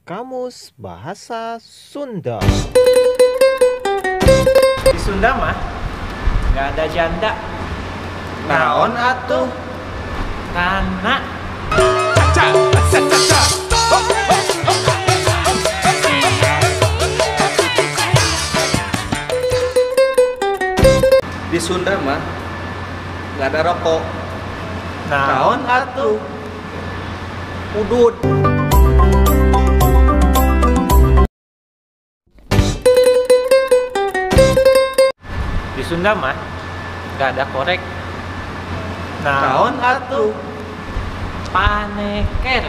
Kamus Bahasa Sunda. Di Sunda mah nggak ada janda. Naon atuh? Kana. Di Sunda mah nggak ada rokok. Naon atuh? Udud. Di Sunda mah nggak ada korek. Naon atuh? Paneker.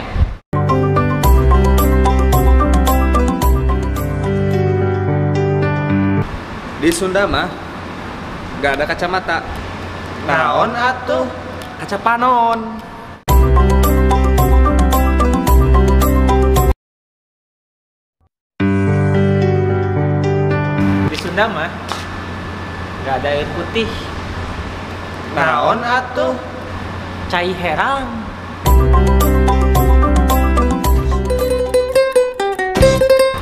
Di Sunda mah nggak ada kacamata. Naon atuh? Kaca panon. Di Sunda mah nggak ada air putih. Naon atuh? Cai herang.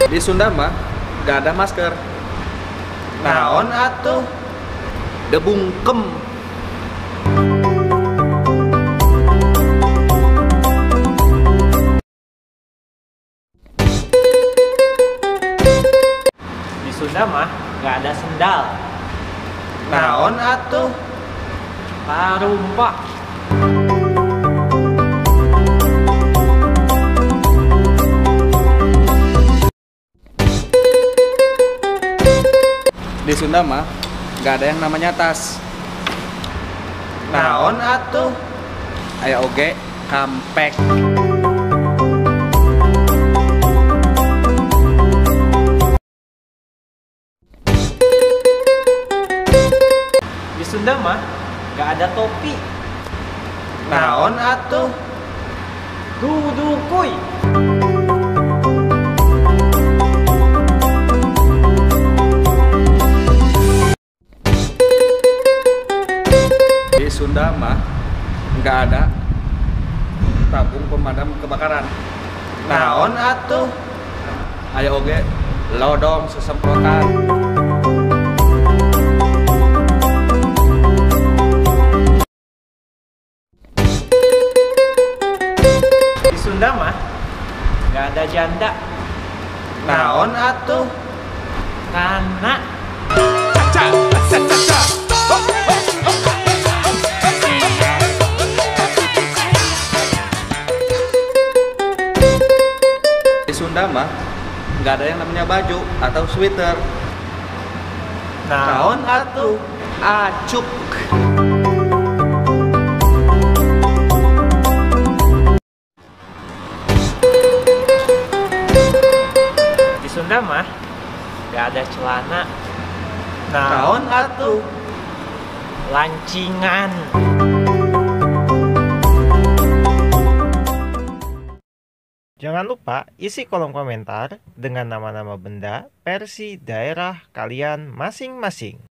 Di Sunda mah nggak ada masker. Naon atuh? Debungkem. Di Sunda mah nggak ada sendal. Naon atuh? Parumpak. Di Sunda mah nggak ada yang namanya tas. Naon atuh? Aya oge kampek. Di Sunda mah nggak ada topi. Naon atuh? Dudukuy. Di Sunda mah nggak ada tabung pemadam kebakaran. Naon atuh? Aya oge lodong sesemprotan. Di Sunda mah nggak ada janda. Naon atuh? Kana. Di Sunda mah nggak ada yang namanya baju atau sweater. Naon atuh? Acuk. Di Sunda mah nggak ada celana. Naon atuh? Lancingan. Jangan lupa isi kolom komentar dengan nama-nama benda versi daerah kalian masing-masing.